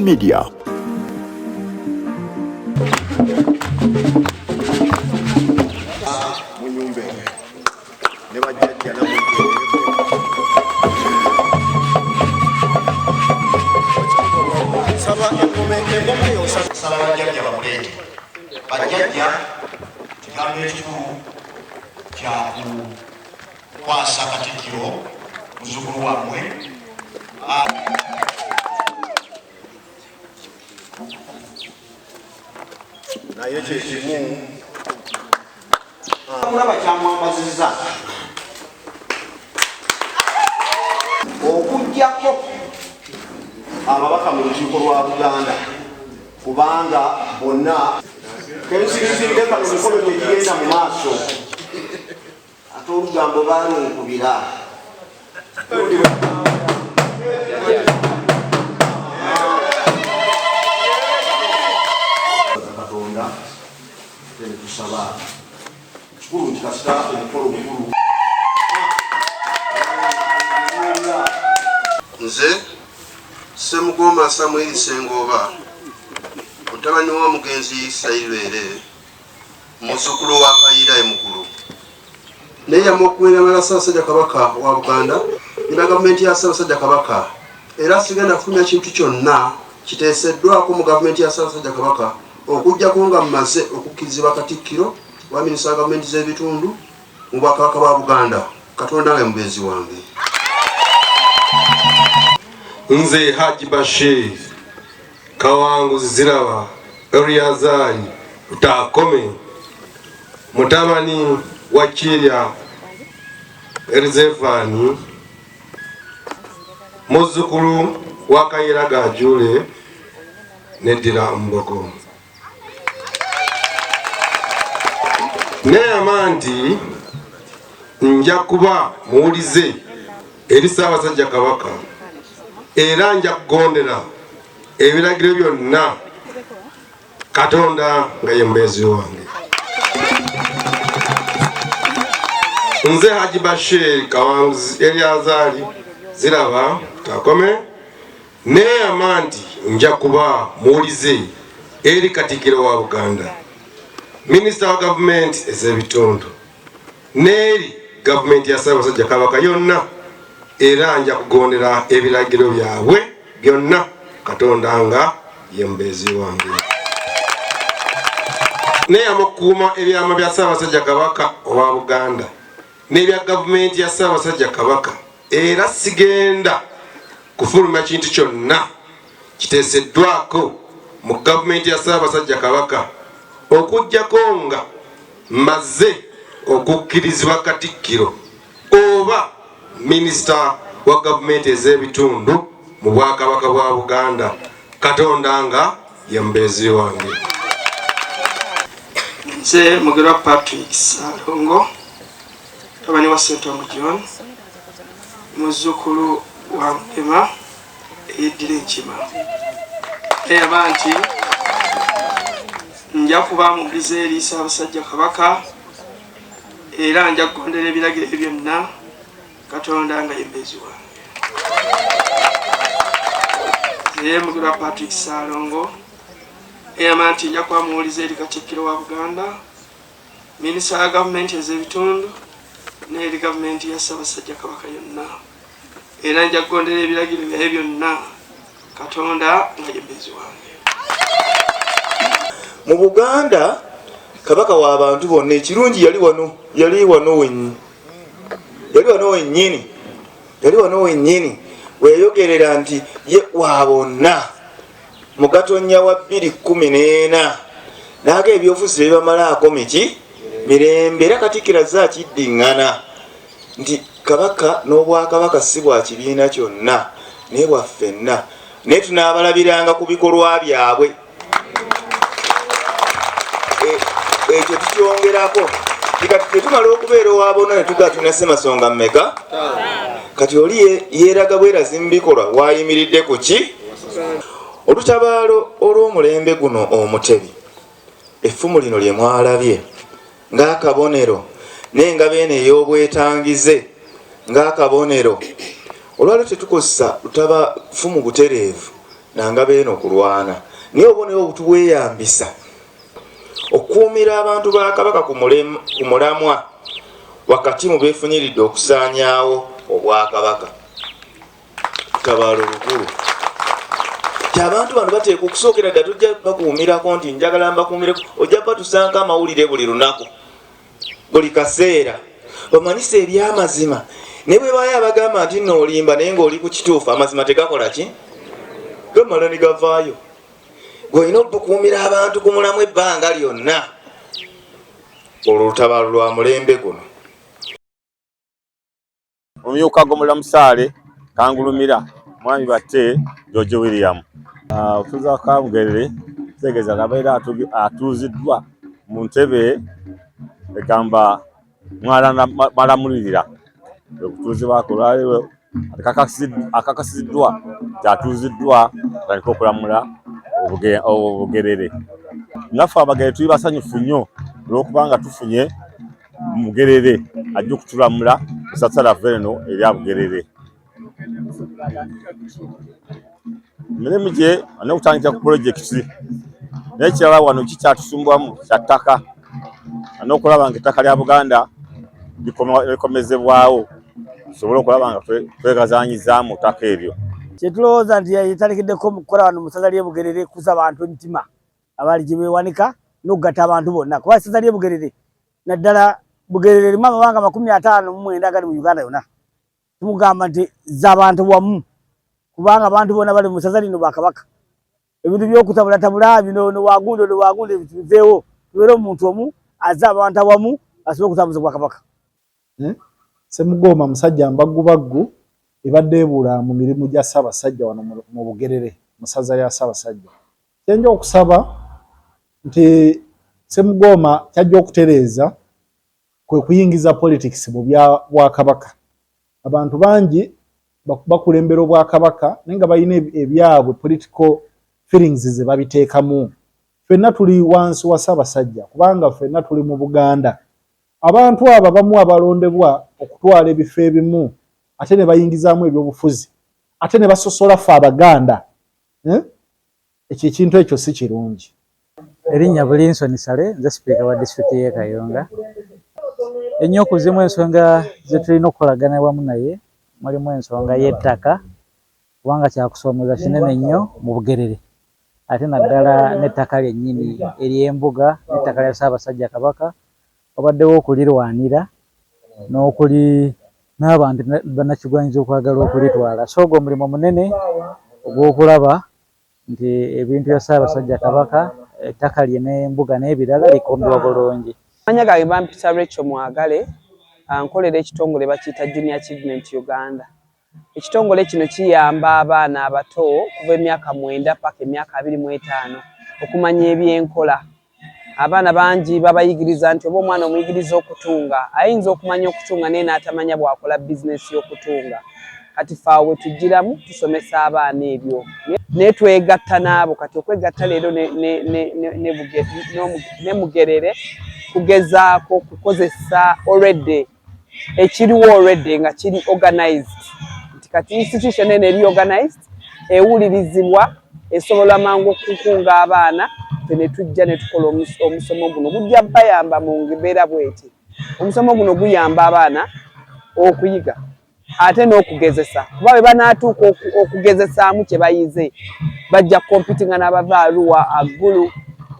Media. Ne bajjajja namwe. Saba engoma, engoma eyo. Saba bajjajja bamuleete. Bajjajja, kigambo ekikulu kyakukwasa Katikkiro muzzukulu wammwe. Naye kyekimu. Kulaba kyamwambazizza Okugjako ababaka mu Lukiiko lwa Buganda, kubanga bonna kensinzidde kano mikolo gyegigenda mu maaso, ate olugambo balunkubira. Katonda, ate netusaba kikulu nti kasita omukolo mukulu. Nze Ssemugoma Samuel Sengooba, mutabani w'omugenzi Sairwere, muzzukulu wa Kayiira Emukulu, neeyama okuweeranga Ssaabasajja Kabaka wa Buganda ne ba gavumenti ya Ssaabasajja Kabaka, era sigenda kufulumya kintu kyonna kiteeseddwako mu gavumenti ya Ssaabasajja Kabaka okuggyako nga mmaze okukkirizibwa Katikkiro wa minisita wa gavumenti z'ebitundu mu Bwakabaka bwa Buganda, Katonda nga mubeezi wange. Nze Haji Bashir Kawanguzi Ziraba Eriazari Lutakome, mutabani wa Kirya Elizefani, muzzukulu wa Kayira Gajule neddira Mbogo, neeyama nti nja kuba muwulize eri Ssaabasajja Kabaka, era nja kugondera ebiragiro byonna, Katonda nga ye mubeezi wange. Nze Haji Bashir Kawanguzi Eriazali Ziraba Kakome, neeyama nti nja kuba muwulize eri Katikkiro wa Buganda, minisita wa gavumenti ez'ebitundu n'eri gavumenti ya Ssaabasajja Kabaka yonna, era nja kugondera ebiragiro byabwe byonna, Katonda nga ye mubeezi wange. Neeyama okukuuma ebyama bya Ssaabasajja Kabaka owa Buganda n'ebya gavumenti ya Ssaabasajja Kabaka, era sigenda kufulumya kintu kyonna kiteeseddwako mu gavumenti ya Ssaabasajja Kabaka okuggyako nga mmaze okukkirizibwa Katikkiro oba minisita wa gavumenti ez'ebitundu mu Bwakabaka bwa Buganda, Katonda nga ye mubeezi wange. Nze Mugerwa Patrick Ssalongo, mutabani wa Ssentongo John, muzzukulu wa Mukema eyeddira Enkima, eyaba nti nja kuba muwulize eri Ssaabasajja Kabaka, era nja kugondera ebiragiro ebyo byonna, Katonda nga ye mubeezi wange. Nze Mugerwa Patrick Ssalongo, eyama nti nja kuba muwulize eri Katikkiro wa Buganda, minisita wa gavumenti ez'ebitundu n'eri gavumenti ya Ssaabasajja Kabaka yonna, era nja kugondera ebiragiro byaye byonna, Katonda nga ye mubeezi wange. Mu Buganda Kabaka w'abantu bonna. Ekirungi yali wano, yali wano wennyini, yali wano wennyini, yali wano wennyini weyayogerera nti ye wa bonna mu Gatonya wa 2014, naaga ebyobufuzi bebamalaako miki mirembe. Era Katikkiro azze akiddiŋŋana nti Kabaka n'Obwakabaka si bwa kibiina kyonna, naye bwa ffenna, naye tunaabalabiranga ku bikolwa byabwe. Ekyo tukyongerako kati tetumala okubeera owa bonna ne tugaa tulina ssemasonga mmeka? Kati oli yeeraga bwerazi mu bikolwa, wayimiridde ku ki? Olutabaalo olw'omulembe guno Omutebi, effumu lino lye mwalabye ng'akabonero n'engabo eno ey'obwetangize ng'akabonero, olwaliro tetukozesa lutaba ffumu butereevu. Nangabo eno kulwana, naye obubonero obwo tubweyambisa okukuumira abantu ba Kabaka ku mulamwa wakati mu beefunyiridde okusaanyaawo Obwakabaka. Lutabaalo lukulu ti abantu bano bateekwa okusookera ddala, tujja bakuumirako nti njagala mbakuumireko, ojja batusaako amawulire buli lunaku, buli kaseera, bamanyise ebyamazima. Naye bwe baayo abagamba nti nno olimba, naye ng'oli ku kituufu, amazima tegakola ki, gamala ne gavaayo. Gw'olina okukuumira abantu ku mulamu ebbanga lyonna. Olwo lutabaalo lwa mulembe guno. Omumyuka Ggombolola Musaale Kangulumira, Mwami Batte George William. Okutuuza Kabugerere kitegeeza abeera atuuziddwa mu ntebe egamba mwalamulirira okutuuzibwako olwaleero, akakasiddwa nti atuuziddwa atandike okulamula Obugerere. Naffe Abagerere tuli basanyufu nnyo olw'okubanga tufunye Mugerere ajja okutulamula mu ssaza lyaffe eno erya Bugerere. Emirimu gye alina okutandikira ku pulojekiti, naye ekirala wano kikyatusumbwamu kya ttaka, alina okulaba nga ettaka lya Buganda likomezebwawo tusobole okulaba nga twegazanyizaamu ttaka eryo. Kyetulowooza nti yetalikiddeko mu kukola wano mu ssaza ly'e Bugerere kuza bantu emitima abaali gye beewanika n'okugatta abantu bonna, kuba essaza ly'e Bugerere, naddala Bugerere, erimu amawanga 59 agali mu Uganda yonna. Tumugamba nti z'abantu wamu, kubanga abantu bonna bali mu ssaza lino bakabaka. Ebintu by'okutabulatabula bino nowagundi nowagundi biveewo, tubeere omuntu omu azze abantu awamu asobole okutambuza Obwakabaka. Ssemugooma musajja mbaggubaggu ebadde ebula mu mirimu gya Ssaabasajja wano mu Bugerere mu ssaza lya Ssaabasajja. Kyenja okusaba nti Ssemugooma kyajja okutereeza kwe kuyingiza politics mu bya Bwakabaka. Abantu bangi bakulembera Obwakabaka naye nga balina ebyabwe political feelings ze babiteekamu. Ffenna tuli wansi wa Ssaabasajja kubanga ffenna tuli mu Buganda. Abantu abo abamu abalondebwa okutwala ebifo ebimu ate ne bayingizaamu ebyobufuzi ate ne basosola ffe Abaganda, eh? Ekyo ekintu ekyo si kirungi. Erinnya Bulinsoni Sale, nze sipiika wa disitulikiti y'e Kayunga. Ennyo ku zimu ensonga ze tulina okukolagana wamu naye mulimu ensonga y'ettaka, kubanga kyakusoomooza kinene nnyo mu Bugerere, ate naddala n'ettaka lyennyini ery'embuga n'ettaka lya Ssaabasajja Kabaka wabaddewo okulirwanira n'okuli n'abantu bannakigwanyizi okwagala okulitwala. So ogwo omulimu munene ogw'okulaba nti ebintu bya Ssaabasajja Kabaka, ettaka lye n'embuga n'ebirala likuumibwa bulungi. Amannya gange bampita Rachel Mwagale, nkolera ekitongole bakiyita Junior Achievement Uganda. Ekitongole kino kiyamba abaana abato okuva emyaka 9 paka emyaka 25 okumanya ebyenkola. Abaana bangi babayigiriza nti oba omwana omuyigiriza okutunga, ayinza okumanya okutunga naye n'atamanya bw'akola bizinensi y'okutunga. Kati ffe awo we tujjiramu tusomesa abaana ebyo naye twegatta n'abo. Kati okwegatta leero ne Mugerere kugezaako kukozesa already ekiriwo, already nga kiri organized, nti kati institution eno eri organized, ewulirizibwa, esobola mangu okukunga abaana. Ffe ne tujja ne tukola omusomo guno, gujja bayamba mu mbeera bweti. Omusomo guno guyamba abaana okuyiga ate n'okugezesa, kuba bwe banaatuuka okugezesaamu kye bayize, bajja competinga n'abava Arua, Gulu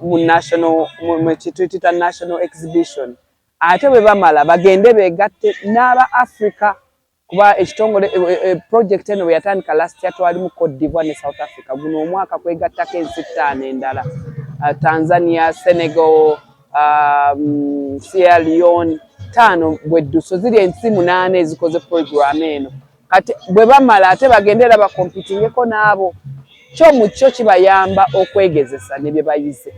mu national, mu kituyita national exhibition. Ate bwe bamala bagende beegatte n'aba Africa, kuba ekitongole project eno bwe yatandika last year twalimu Cote d'Ivoire ne South Africa. Guno omwaka kwegattako ensi ttaano endala, Tanzania, Senegal, Sierra Leone, ttaano bweddu. So ziri ensi munaana ezikoze program eno. Kati bwe bamala ate bagende era bacompetingeko n'abo. Kyo mu kyo kibayamba okwegezesa ne bye bayize.